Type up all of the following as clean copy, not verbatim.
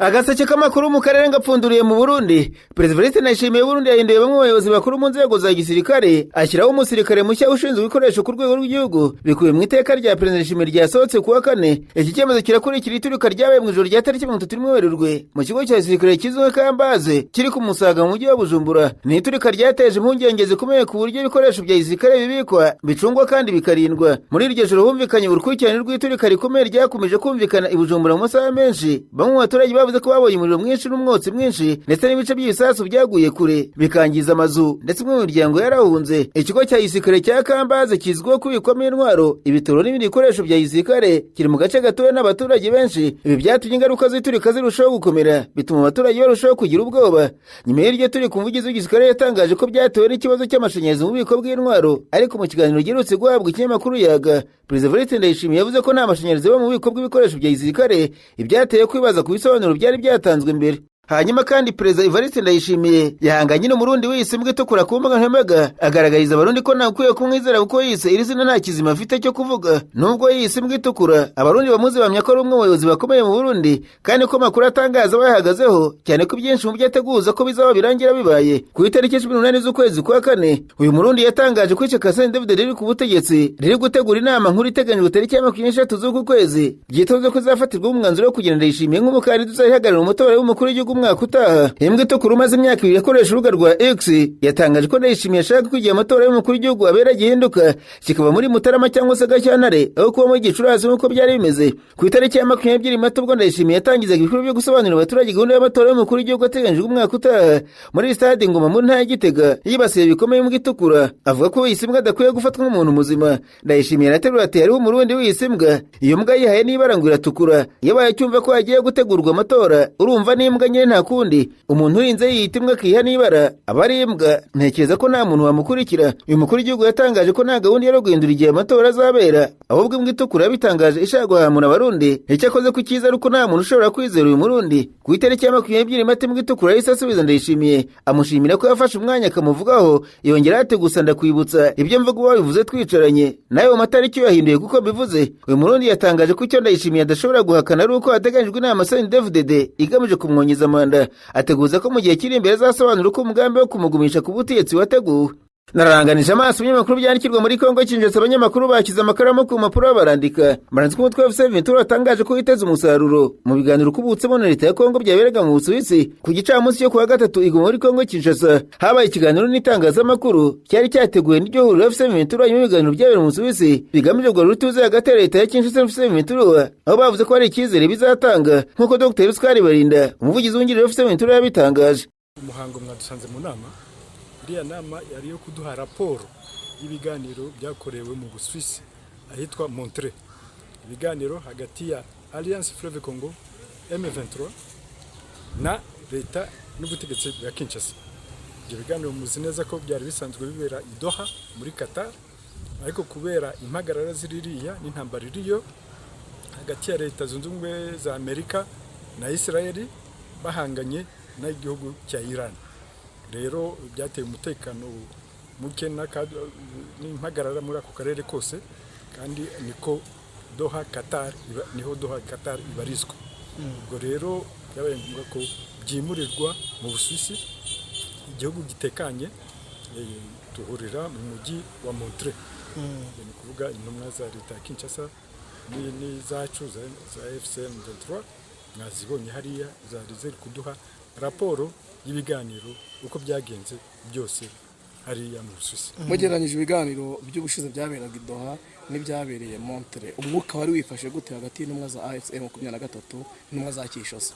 Agaseke k'amakuru mu karere ngapfunduriye mu Burundi. Perezida Evariste Ndayishimiye Burundi yahinduye bamwe mu bayobozi bakuru mu nzego za gisirikare, ashyiraho umusirikare mushya ushinzwe ibikoresho ku rwego rw'igihugu, bikubiye mu iteka rya Perezida Ndayishimiye ryasohotse kuwa kane. Iki cyemezo kirakurikira iturika ryabaye mu ijoro rya tariki 31 Werurwe mu kigo cya gisirikare kizwi nka Kambaze kiri ku Musaga mu mujyi wa Bujumbura. Ni iturika ryateje impungenge zikomeye ku buryo ibikoresho bya gisirikare bibikwa, bicungwa kandi bikarindwa. Muri iryo joro humvikanye urukurikirane rw'iturika rikomeye ryakomeje kumvikana i Bujumbura mu masaha menshi. Bamwe mu baturage bavuze ko babonye umuriro mwinshi n'umwotsi mwinshi, ndetse n'ibice by'ibisasu byaguye kure bikangiza amazu, ndetse imwe mu miryango yarahunze. Ikigo cya gisirikare cya Kambaze kizwiho kubikwamo intwaro, ibitoro n'ibindi bikoresho bya gisirikare, kiri mu gace gatuwe n'abaturage benshi. Ibi byatumye ingaruka z'iturika zirushaho gukomera, bituma abaturage barushaho kugira ubwoba. Nyuma y'iryo turika, umuvugizi w'igisirikare yatangaje ko byatewe n'ikibazo cy'amashanyarazi mu bubiko bw'intwaro, ariko mu kiganiro giherutse guhabwa ikinyamakuru Yaga, Perezida Evariste Ndayishimiye yavuze ko nta mashanyarazi aba mu bubiko bw'ibikoresho bya gisirikare, ibyateye kwibaza ku bisobanuro byari byatanzwe mbere. Hanyuma kandi Perezida Evariste Ndayishimiye yahanganye n'Umurundi wiyise imbwa itukura ku mbuga nkoranyambaga, agaragariza Abarundi ko ntakwiye kumwizera kuko yise iri zina nta kizima afite cyo kuvuga. Nubwo yiyise imbwa itukura, Abarundi bamuzi bamya ko ari umwe mu bayobozi bakomeye mu Burundi, kandi ko amakuru atangaza bayahagazeho, cyane ko ibyinshi mu byo ateguza ko bizaba birangira bibaye. Ku itariki 18 z'ukwezi kwa kane, uyu Murundi yatangaje ko ishyaka CNDD-FDD riri ku butegetsi riri gutegura inama nkuru iteganyijwe tariki ya 23 z'uku kwezi, byitezwe ko izafatirwaho umwanzuro wo kugena Ndayishimiye nk'umukandida uzayihagararira umutora w'umukuru w'igihugu umwaka utaha. Imbwa itukura umaze imyaka 2 akoresha urubuga rwa X yatangaje ko Ndayishimiye ashaka ko igihe amatora y'umukuru w'igihugu abera gihinduka, kikaba muri Mutarama cyangwa se Gashyantare aho kuba muri Gicurasi nk'uko byari bimeze. Ku itariki ya 22 Mata, ubwo Ndayishimiye yatangizaga ibikorwa byo gusobanurira abaturage gahunda y'amatora y'umukuru w'igihugu ateganyijwe umwaka utaha muri stade Ngoma mu ntara ya Gitega, yibasiye bikomeye imbwa itukura, avuga ko wiyise imbwa adakwiye gufatwa nk'umuntu muzima. Ndayishimiye araterura ati: "Hariho Umurundi wiyise imbwa, iyo mbwa yihaye n'ibara ngo iratukura. Iyo baye cyumva ko hagiye gutegurwa amatora, urumva n'imbwa nyine nta kundi. Umuntu urinze yiyita imbwa akiha n'ibara aba ari imbwa, ntekereza ko nta muntu wamukurikira." Uyu mukuru w'igihugu yatangaje ko nta gahunda yo guhindura igihe amatora azabera, ahubwo imbwa itukura yabitangaje ishaka guhamura Abarundi. Icyakoze ko icyiza ari uko nta muntu ushobora kwizera uyu Murundi. Ku itariki ya 22 Mata, imbwa itukura yahise asubiza Ndayishimiye, amushimira ko yafashe umwanya akamuvugaho. Yongera ati: "Gusa ndakwibutsa ibyo mvuga uba wabivuze twicaranye nawe, mu matariki yahinduye kuko mbivuze." Uyu Murundi yatangaje ko icyo Ndayishimiye adashobora guhakana ari uko hateganyijwe inama CNDD-FDD igamije kumwongeza manda, ateguza ko mu gihe kiri imbere azasobanura uko umugambi wo kumugumisha ku butegetsi wateguwe. Nararanganije amaso ibinyamakuru byandikirwa muri Kongo Kinshasa, abanyamakuru bashyize amakaramu ku mpapuro barandika. Baranze ko umutwe wa AFC M23 watangaje ko witeze umusaruro mu biganiro kubutsemo na leta ya Kongo byaberaga mu Busuwisi. Ku gicamunsi cyo kuwa gatatu iguma muri Kongo Kinshasa habaye ikiganiro n'itangazamakuru cyari cyateguwe n'iryo huriro AFC M23, nyuma y'ibiganiro byabereye mu Busuwisi bigamije kugarura ituze hagati ya leta ya Kinshasa na AFC M23, aho bavuze ko hari icyizere bizatanga, nk'uko Dr Oscar Barinda, umuvugizi wungirije wa AFC M23, yabitangaje. Umuhango mwadusanze mu nama. Iriya nama yari iyo kuduha raporo y'ibiganiro byakorewe mu Busuwisi ahitwa Montreux, ibiganiro hagati ya Alliance Fleuve Congo, M23 na leta n'ubutegetsi bwa Kinshasa. Ibyo biganiro muzi neza ko byari bisanzwe bibera i Doha muri Qatar, ariko kubera impagarara ziririya n'intambara iriyo hagati ya Leta Zunze Ubumwe za Amerika na Israeli bahanganye n'igihugu cya Iran, rero byateye umutekano muke n'impagarara muri ako karere kose, kandi niko Doha Qatar niho Doha Qatar ibarizwa. Ubwo rero byabaye ngombwa ko byimurirwa mu Busuwisi, igihugu gitekanye, duhurira mu mujyi wa Montreux. Ni ukuvuga intumwa za leta ya Kinshasa n'izacu za AFC M23 mwazibonye hariya, zari ziri kuduha raporo y'ibiganiro uko byagenze byose hariya mu Busuwisi. Mugereranyije ibiganiro by'ubushize byaberaga i Doha n'ibyabereye Montreux, umwuka wari wifashe gute hagati y'intumwa za AFC 23 n'intumwa za Kinshasa?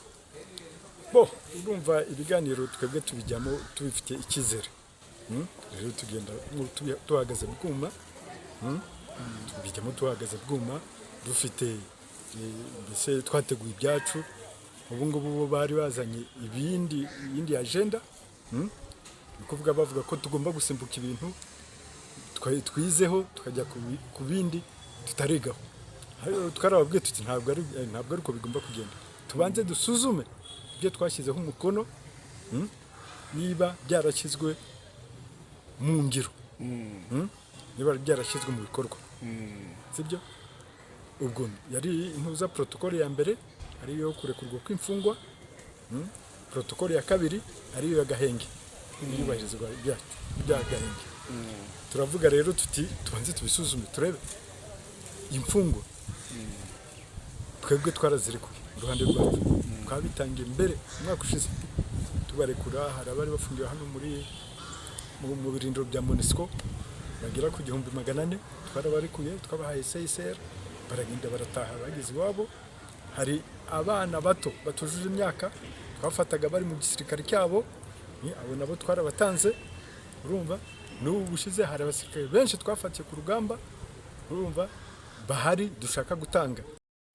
Bo urumva ibiganiro twebwe tubijyamo tubifitiye icyizere. Rero tugenda tuhagaze bwuma, Tubijyamo tuhagaze bwuma, dufite mbese twateguye ibyacu. Ubu ngubu bo bari bazanye ibindi, iyindi agenda, Ni ukuvuga bavuga ko tugomba gusimbuka ibintu twizeho tukajya ku bindi tutarigaho. Twarababwiye tuti ntabwo ari uko bigomba kugenda, tubanze dusuzume ibyo twashyizeho umukono, niba byarashyizwe mu ngiro, Niba byarashyizwe mu bikorwa, sibyo? Ubwo yari intuza protocole ya mbere ariyo kurekurwa kw'imfungwa. Protokole ya kabiri ariyo ya gahenge, iyubahirizwa rya gahenge. Turavuga rero tuti tubanze tubisuzume turebe imfungwa. Twebwe twarazirekuye uruhande rwacu, twabitangiye mbere umwaka ushize tubarekura. Hari abari bafungiwe hano muri mu birindiro bya MONUSCO bagera ku 1400, twarabarekuye, twabahaye CICR, baragenda barataha bageze iwabo. Hari abana bato batujuje imyaka twafataga bari mu gisirikare cyabo, abo nabo twarabatanze. Urumva n'ubu bushize hari abasirikare benshi twafatiye ku rugamba, urumva bahari dushaka gutanga.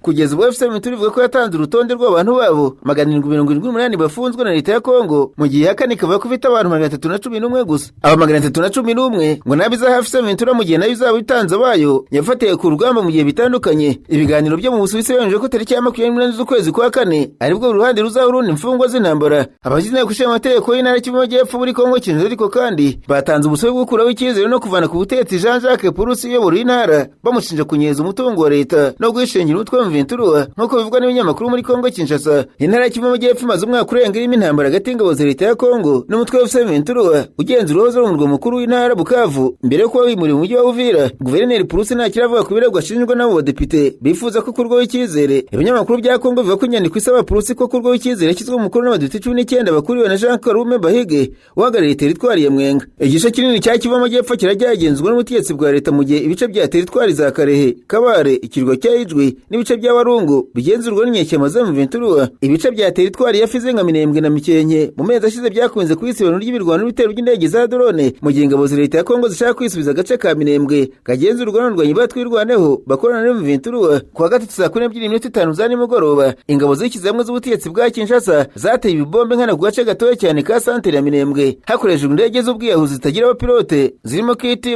Kugeza ubu AFC M23 ivuga ko yatanze urutonde rw'abantu babo 778 bafunzwe na leta ya Kongo, mu gihe ihakana ikavuga ko ifite abantu 311 gusa. Aba 311 ngo nabo izaha AFC M23 mu gihe nayo izaba itanze abayo yafatiye ku rugamba mu gihe bitandukanye. Ibiganiro byo mu Busuwisi bemeje ko tariki ya 28 z'ukwezi kwa kane aribwo buri ruhande ruzaha urundi imfungwa z'intambara. Abagize inteko ishinga amategeko y'intara y'Kivu y'Amajyepfo muri Kongo Kinshasa ariko kandi batanze ubusabe bwo gukuraho icyizere no kuvana ku butegetsi Jean Jacques Purusi uyobora intara, bamushinja kunyereza umutungo wa leta no guhishingira umutwe wa M23 nk'uko bivugwa n'ibinyamakuru muri Kongo Kinshasa. Intara y'Kivu y'Amajyepfo imaze umwaka urenga irimo intambara hagati y'ingabo za leta ya Kongo n'umutwe wa AFC M23 ugenzura uwahoze ari umurwa mukuru w'intara Bukavu mbere yo kuba wimuriwe mu mujyi wa Uvira. Guverineri Purusi ntacyo aravuga ku birego ashinjwa n'abo badepite bifuza ko kurwaho icyizere. Ibinyamakuru bya Kongo bivuga ko inyandiko isaba Purusi ko kurwaho icyizere yashyizwe mu mukono n'abadepite 19 bakuriwe na Jean Karume Bahige uhagarariye teritwari ya Mwenga. Igice kinini cya Kivu y'Amajyepfo kiracyagenzurwa n'ubutegetsi bwa leta, mu gihe ibice bya teritwari za Karehe, Kabare, ikirwa cya Ijwi n'ibice bya Warungu bigenzurwa n'inyeshyamba za M23. Ibice bya teritwari ya Fizi nka Minembwe na Mikenke mu mezi ashize byakunze kwisibanura ry'ibirwano n'ibitero by'indege za drone, mu gihe ingabo za leta ya Kongo zishaka kwisubiza agace ka Minembwe kagenzurwa n'abarwanyi batwirwaneho bakorana na M23. Kuwa gatatu saa 12:05 za nimugoroba, ingabo zishyize hamwe z'ubutegetsi bwa Kinshasa zateye ibibombe nkana ku gace gatoya cyane ka santere ya Minembwe hakoreshejwe indege z'ubwiyahuzi zitagira abapilote zirimo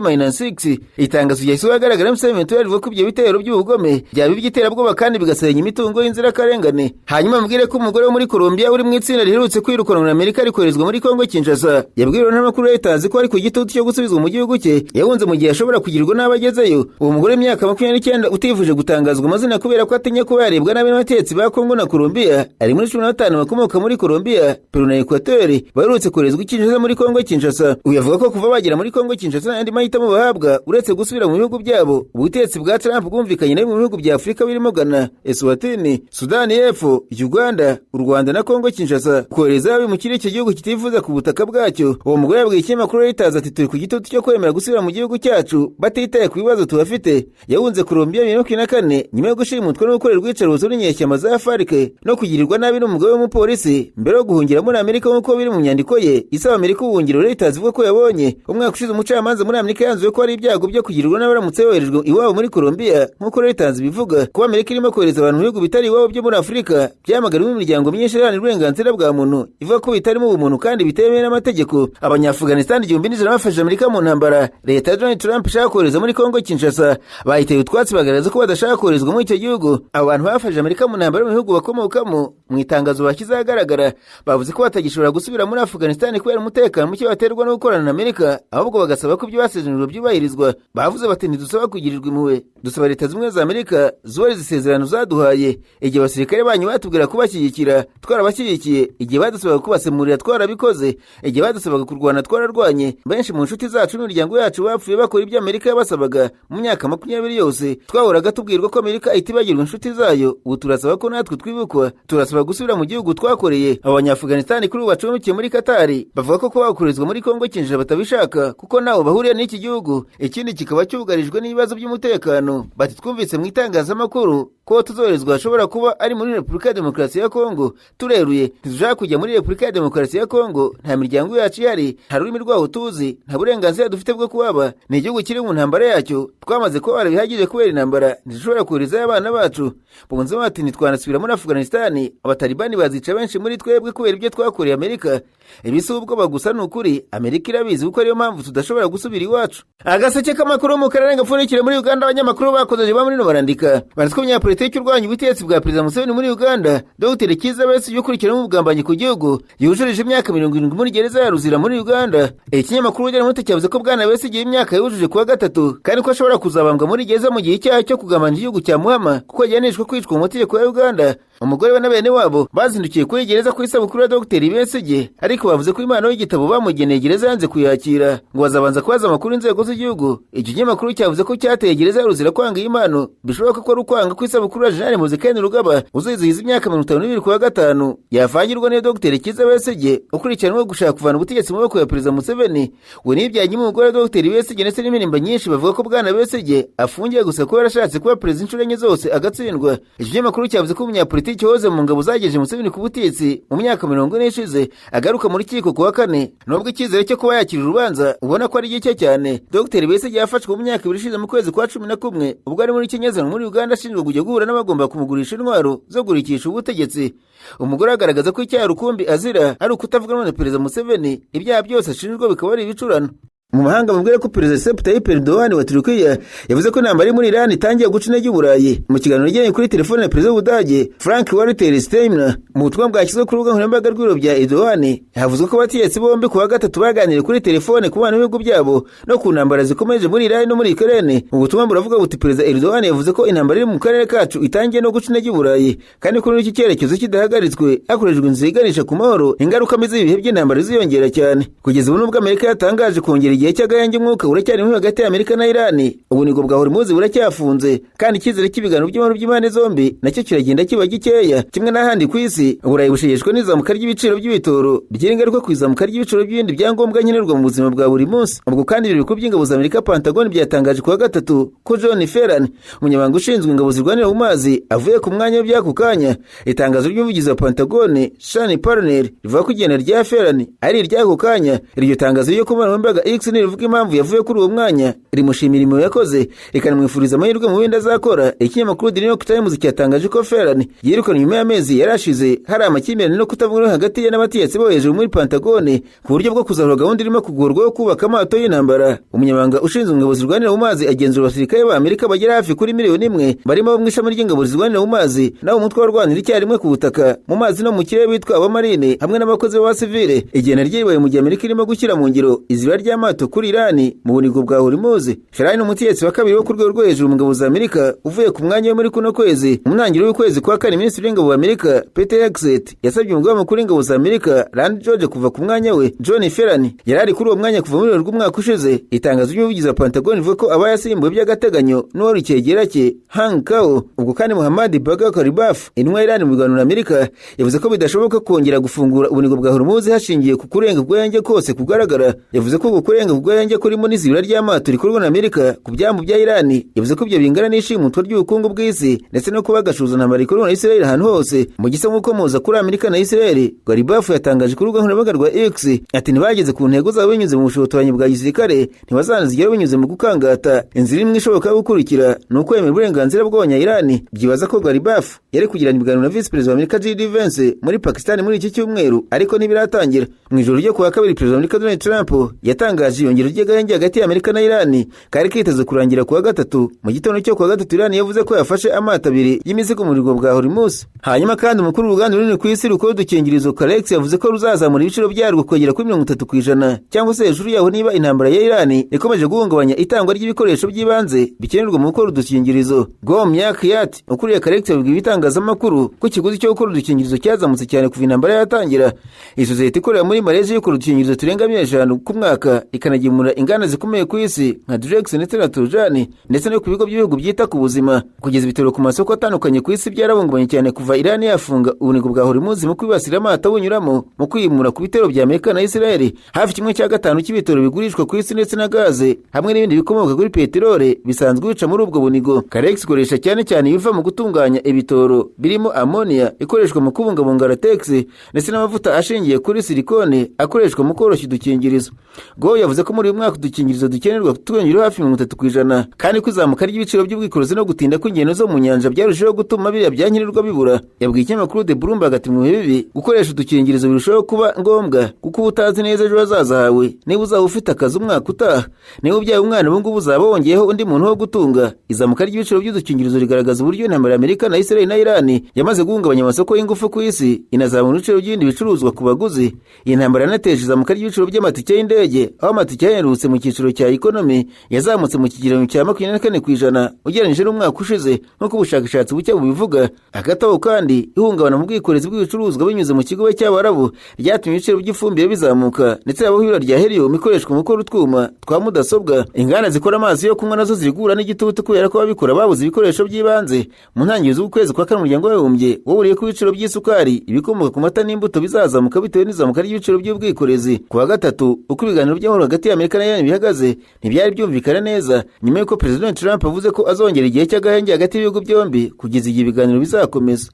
KT-6. Itangazo ryahise ahagaragara M23 rivuga ko ibyo bitero by'ubugome byaba iby'iterabwoba kandi bigasenya imitungo y'inzirakarengane. Hanyuma mbwire ko umugore wo muri Colombia uri mu itsinda riherutse kwirukanwa na Amerika rikoherezwa muri Kongo Kinshasa yabwiwe n'amakuru Reuters ko ari ku gitutu cyo gusubizwa mu gihugu cye yahunze mu gihe ashobora kugirirwa n'abagezeyo. Uwo mugore w'imyaka 29 utifuje gutangazwa amazina kubera ko atinya kuba yarebwa nabi n'abategetsi ba Kongo na Colombia ari muri 15 bakomoka muri Colombia, Peru na Equateur baherutse koherezwa i Kinshasa muri Kongo Kinshasa. Uyu avuga ko kuva bagera muri Kongo Kinshasa nta yandi mahitamo bahabwa uretse gusubira mu bihugu byabo. Ubutegetsi bwa Trump bwumvikanye na bimwe mu bihugu bya Afurika birimo Ghana, Eswatini, Sudani y'Epfo, Uganda, u Rwanda na Kongo Kinshasa kohereza abimukira icyo gihugu kitifuza ku butaka bwacyo. Uwo mugore yabwiye ikinyamakuru Reuters ati turi ku gitutu cyo kwemera gusubira mu gihugu cyacu batitaye ku bibazo tubafite. Yahunze Colombia 2024 nyuma yo gushimutwa no gukorerwa iyicarubozo n'inyeshyamba za FARC no kugirirwa nabi n'umugabo w'umupolisi mbere yo guhungira muri Amerika nk'uko biri mu nyandiko ye isaba Amerika ubuhungiro Reuters ivuga ko yabonye. Umwaka ushize umucamanza muri Amerika yanzuye ko hari ibyago byo kugirirwa nabi baramutse yoherejwe iwabo muri Colombia nk'uko Reuters ibivuga. Kuba Amerika irimo kohereza abantu mu bihugu bitari iwabo byo muri Afurika byamagariwe imiryango myinshi iharanira uburenganzira bwa muntu ivuga ko bitarimo ubumuntu kandi bitemewe n'amategeko. Abanyaafghanistan 1100 bafashije Amerika mu ntambara leta ya Donald Trump ishaka kohereza muri Kongo Kinshasa bayiteye utwatsi bagaragaza ko badashaka koherezwa muri icyo gihugu. Abo bantu bafashije Amerika mu ntambara mu bihugu bakomokamo mu itangazo bashyize ahagaragara bavuze ko batagishobora gusubira muri Afghanistan kubera umutekano muke baterwa no gukorana na Amerika, ahubwo bagasaba ko ibyo basezeranijwe byubahirizwa. Bavuze bati ntidusaba kugirirwa impuhwe, dusaba leta zimwe za Amerika zubahiriza isezerano zaduhaye. Igihe abasirikare banyu batubwira kubashyigikira twarabashyigikiye, igihe badusabaga kubasemurira twarabikoze, igihe badusabaga kurwana twararwanye. Benshi mu nshuti zacu n'imiryango yacu bapfuye bakora ibyo Amerika yabasabaga mu myaka 20 yose. Twahoraga tubwirwa ko Amerika itibagirwa inshuti zayo, ubu turasaba ko natwe twibukwa, turasaba gusubira mu gihugu twakoreye. Abo Abanyaafghanistan kuri ubu bacumbikiye muri Katari bavuga ko kuba bakoherezwa muri Kongo Kinshasa batabishaka kuko ntaho bahuriye n'iki gihugu, ikindi kikaba cyugarijwe n'ibibazo by'umutekano. Bati twumvise mu itangazamakuru ko tuzoherezwa hashobora kuba ari muri Repubulika ya Demokarasi ya Kongo. Tureruye ntitushaka kujya muri Repubulika ya Demokarasi ya Kongo, nta miryango yacu ihari, nta rurimi rwaho tuzi, nta burenganzira dufite bwo kuhaba. Ni igihugu kiri mu ntambara yacyo, twamaze kubabara bihagije kubera intambara, ntidushobora koherezayo abana bacu. Bunzemo bati ntitwanasubira muri Afghanistan, abatalibani bazica benshi muri twebwe kubera ibyo twakoreye Amerika. Ibi si ubwoba gusa, ni ukuri Amerika irabizi kuko ariyo mpamvu tudashobora gusubira iwacu. Agaseke k'amakuru mu karere gapfundikire muri Uganda, abanyamakuru bakoze ba muri no barandika banditswe umunyapolitiki urwanya ubutegetsi bwa Perezida Museveni muri Uganda, Dr Kizza Besigye ukurikiranyweho ubugambanyi ku gihugu, yujurije imyaka 70 muri gereza ya Ruzira muri Uganda. Ikinyamakuru Daily Monitor cyavuze ko Bwana Besigye imyaka yujuje kuwa gatatu kandi ko ashobora kuzabambwa muri gereza mu gihe icyaha cyo kugambana igihugu cya Muhama kuko yageneshwe kwicwa mu mategeko ya Uganda. Umugore we na bene wabo bazindukiye kuri gereza ku isabukuru ya Dr Besigye, ariko bavuze ko impano y'igitabo bamugeneye gereza yanze kuyakira, ngo bazabanza kubaza amakuru inzego z'igihugu. Icyo kinyamakuru cyavuze ko cyateye gereza ya Luzira kwanga iyi mpano, bishoboka ko ari ukwanga ku isabukuru ya Jenerali Muhoozi Kainerugaba uzizihiza imyaka 52 kuwa gatanu yavangirwa n'iyo Dr Kizza Besigye ukurikiranweho gushaka kuvana ubutegetsi mu maboko ya Perezida Museveni. We n'ibyanye umugore wa Dr Besigye ndetse n'imirimbo nyinshi bavuga ko Bwana Besigye afungiye gusa kuba yarashatse kuba perezida inshuro enye zose agatsindwa. Icyo kinyamakuru cyavuze ko umunyapolitiki wahoze mu ngabo zagejeje Museveni ku butegetsi mu myaka 40 ishize agaruka mu rukiko kuwa kane, nubwo icyizere cyo kuba yakira urubanza ubona ko ari gike cyane. Dr Besigye yafashwe mu myaka 2 ishize mu kwezi kwa 11 ubwo ari muri Kenya muri Uganda ashinjwa kujya guhura n'abagomba kumugurisha intwaro zo gurikisha ubutegetsi. Umugore agaragaza ko icyaha rukumbi azira ari ukutavuga na Perezida Museveni, ibyaha byose ashinjwa bikaba ari ibicurano. Mu mahanga mubwire ko Perezida Recep Tayyip Erdogan wa Turukiya yavuze ko intambara iri muri Iran itangiye guca intege Uburayi. Mu kiganiro yagiranye kuri telefone na Perezida w'Ubudage Frank Walter Steinmeier, mu butumwa bwashyizwe ku rubuga nkoranyambaga rw'ibiro bya Erdogan, havuzwe ko abategetsi bombi kuwa gatatu baganiriye kuri telefone ku bana b'ibihugu byabo no ku ntambara zikomeje muri Iran no muri Ukraine. Mu butumwa buravuga buti Perezida Erdogan yavuze ko intambara iri mu karere kacu itangiye no guca intege Uburayi, kandi ko iki cyerekezo kidahagaritswe hakoreshejwe inzira iganisha ku mahoro, ingaruka mbi z'ibihe by'intambara ziyongera cyane. Kugeza ubu nubwo Amerika yatangaje kongera igihe cy'agayange umwuka uracyari mubi hagati ya Amerika na Iran, ubunigo bwa Hormuz buracyafunze, kandi icyizere cy'ibiganiro by'amahoro by'impande zombi nacyo kiragenda kiba gikeya. Kimwe n'ahandi ku isi, Uburayi bushegeshwe n'izamuka ry'ibiciro by'ibitoro bigira ingaruka ku izamuka ry'ibiciro by'ibindi byangombwa nkenerwa mu buzima bwa buri munsi. Ubwo kandi ibiro bikuru by'ingabo za Amerika Pentagon byatangaje kuwa gatatu ko John Ferran, umunyamabanga ushinzwe ingabo zirwanira mu mazi, avuye ku mwanya w'iby'ako kanya. Itangazo ry'umuvugizi wa Pentagon Sean Parnell rivuga ko igenda rya Ferran ari iry'ako kanya. Iryo tangazo ryo ku mbuga X rivuga impamvu yavuye kuri uwo mwanya, rimushimira imirimo yakoze, rikanamwifuriza amahirwe mu bindi azakora. Ikinyamakuru The New York Times cyatangaje ko Ferran yirukanwe nyuma y'amezi yarashize hari amakimbirane no kutavuga hagati ye n'abategetsi bo hejuru muri Pentagon ku buryo bwo kuzahura gahunda irimo kugurwa yo kubaka amato y'intambara. Umunyamabanga ushinzwe ingabo zirwanira mu mazi agenzura abasirikare ba Amerika bagera hafi kuri 1 miliyoni, barimo abo mu ishami ry'ingabo zirwanira mu mazi n'abo umutwe w'abarwanira icyarimwe ku butaka, mu mazi no mu kirere bitwa abamarine, hamwe n'abakozi b'abasivile. Igenda ryibaye mu gihe Amerika irimo gushyira mu ngiro izibura ry'amato kuri Iran mu bunigo bwa Hormuz. Ferran ni umutegetsi wa kabiri wo ku rwego rwo hejuru mu ngabo za Amerika uvuye ku mwanya we muri kuno kwezi. Mu ntangiriro y'ukwezi kwa kane, Minisitiri w'ingabo wa Amerika Pete Hegseth yasabye umugaba mukuru w'ingabo za Amerika Randy George kuva ku mwanya we. John Ferran yari ari kuri uwo mwanya kuva muri rw'umwaka ushize. Itangazo ry'umuvugizi wa Pentagon rivuga ko aba yasimbuwe by'agateganyo n'uwari icyegera cye Hank Kao. Ubwo kandi Mohammad Bagher Ghalibaf, intumwa ya Iran mu biganiro na Amerika, yavuze ko bidashoboka kongera gufungura ubunigo bwa Hormuz hashingiye ku kurenga ubwenge kose kugaragara. Yavuze ko uku kurenga ubwenge kurimo n'izibura ry'amato rikorwa na Amerika ku byambu bya Iran. Yavuze ko ibyo bingana n'ishimutwa ry'ubukungu bw'isi ndetse no kuba gashuza intambara ikorwa na Israel ahantu hose. Mu gisa nk'uko muza kuri Amerika na Israel, Ghalibaf yatangaje ku rubuga nkoranyambaga rwa X ati ntibageze ku ntego zabo binyuze mu bushotoranyi bwa gisirikare, ntibazanazigeraho binyuze mu gukangata. Inzira imwe ishoboka yo gukurikira ni ukwemera uburenganzira bw'abanya-Iran. Byibaza ko Ghalibaf yari kugirana ibiganiro na Visi Perezida wa Amerika JD Vance muri Pakistan muri iki cyumweru, ariko ntibiratangira. Mu ijoro ryo kuwa kabiri, Perezida wa Amerika Donald Trump yatangaje iyongera ry'agahenge hagati ya Amerika na Iran kari kiteze kurangira kuwa gatatu. Mu gitondo cyo kuwa gatatu, Iran yavuze ko yafashe amato abiri y'imizigo mu bunigo bwa Hormuz. Hanyuma kandi umukuru w'uruganda runini ku isi rukora udukingirizo Karex yavuze ko ruzazamura ibiciro byarwo kugera kuri 30% cyangwa se hejuru yaho niba intambara ya Iran ikomeje guhungabanya itangwa ry'ibikoresho by'ibanze bikenerwa mu gukora udukingirizo. Gom Yakiat ukuriye Karex yabwiye ibitangazamakuru ko ikiguzi cyo gukora udukingirizo cyazamutse cyane kuva intambara yatangira. Iyi sosiyete ikorera muri Malaysia ikora udukingirizo turenga 500,000 ku mwaka, ikanagemura inganda zikomeye ku isi nka Durex ndetse na Trojan, ndetse no ku bigo by'ibihugu byita ku buzima. Kugeza ibitoro ku masoko atandukanye ku isi byarahungabanye cyane kuva Iran yafunga ubunigo bwa Hormuz mu kwibasira amato bunyuramo mu kwimura ku bitero bya Amerika na Israel. Hafi 1/5 cy'ibitoro bigurishwa ku isi ndetse na gaze hamwe n'ibindi bikomoka kuri peteroli bisanzwe bica muri ubwo bunigo. Karex ikoresha cyane cyane ibiva mu gutunganya ibitoro birimo ammonia ikoreshwa mu kubungabunga latex, ndetse n'amavuta ashingiye kuri silicone akoreshwa mu koroshya udukingirizo. Go yavuze ko muri uyu mwaka udukingirizo dukenerwa twiyongereho hafi 30%, kandi ko izamuka ry'ibiciro by'ubwikorezi no gutinda kw'ingendo zo mu nyanja byarushijeho gutuma biriya byankenerwa bibura. Yabwiye ikinyamakuru The Bloomberg ati mu bihe bibi gukoresha udukingirizo birushaho kuba ngombwa, kuko uba utazi neza ejo hazaza hawe, niba uzaba ufite akazi umwaka utaha, niba ubyaye umwana ubu ngubu uzaba wongeyeho undi muntu wo gutunga. Izamuka ry'ibiciro by'udukingirizo rigaragaza uburyo intambara ya Amerika na Israel na Iran yamaze guhungabanya amasoko y'ingufu ku isi, inazamura ibiciro by'ibindi bicuruzwa ku baguzi. Iyi ntambara yanateje izamuka ry'ibiciro by'amatike y'indege, aho y'amatike ahendutse mu cyiciro cya economy yazamutse mu kigereranyo cya 24% ugereranyije n'umwaka ushize, nk'uko ubushakashatsi bucya bubivuga. Hagati aho kandi, ihungabana mu bwikorezi bw'ibicuruzwa binyuze mu kigobe cy'Abarabu ryatumye ibiciro by'ifumbire bizamuka, ndetse habaho ibura rya helium ikoreshwa mu gukora utwuma twa mudasobwa. Inganda zikora amazi yo kunywa nazo ziri guhura n'igitutu kubera ko ababikora babuze ibikoresho by'ibanze. Mu ntangiriro z'ukwezi kwa kane, Umuryango w'Abibumbye waburiye ko ibiciro by'isukari, ibikomoka ku mata n'imbuto bizazamuka bitewe n'izamuka ry'ibiciro by'ubwikorezi. Ku wa gatatu, uko ibiganiro by'amahoro hagati y'Amerika na Iran bihagaze ntibyari byumvikana neza, nyuma y'uko Perezida Trump avuze ko azongera igihe cy'agahenge hagati y'ibihugu byombi kugeza igihe ibiganiro bizakomeza.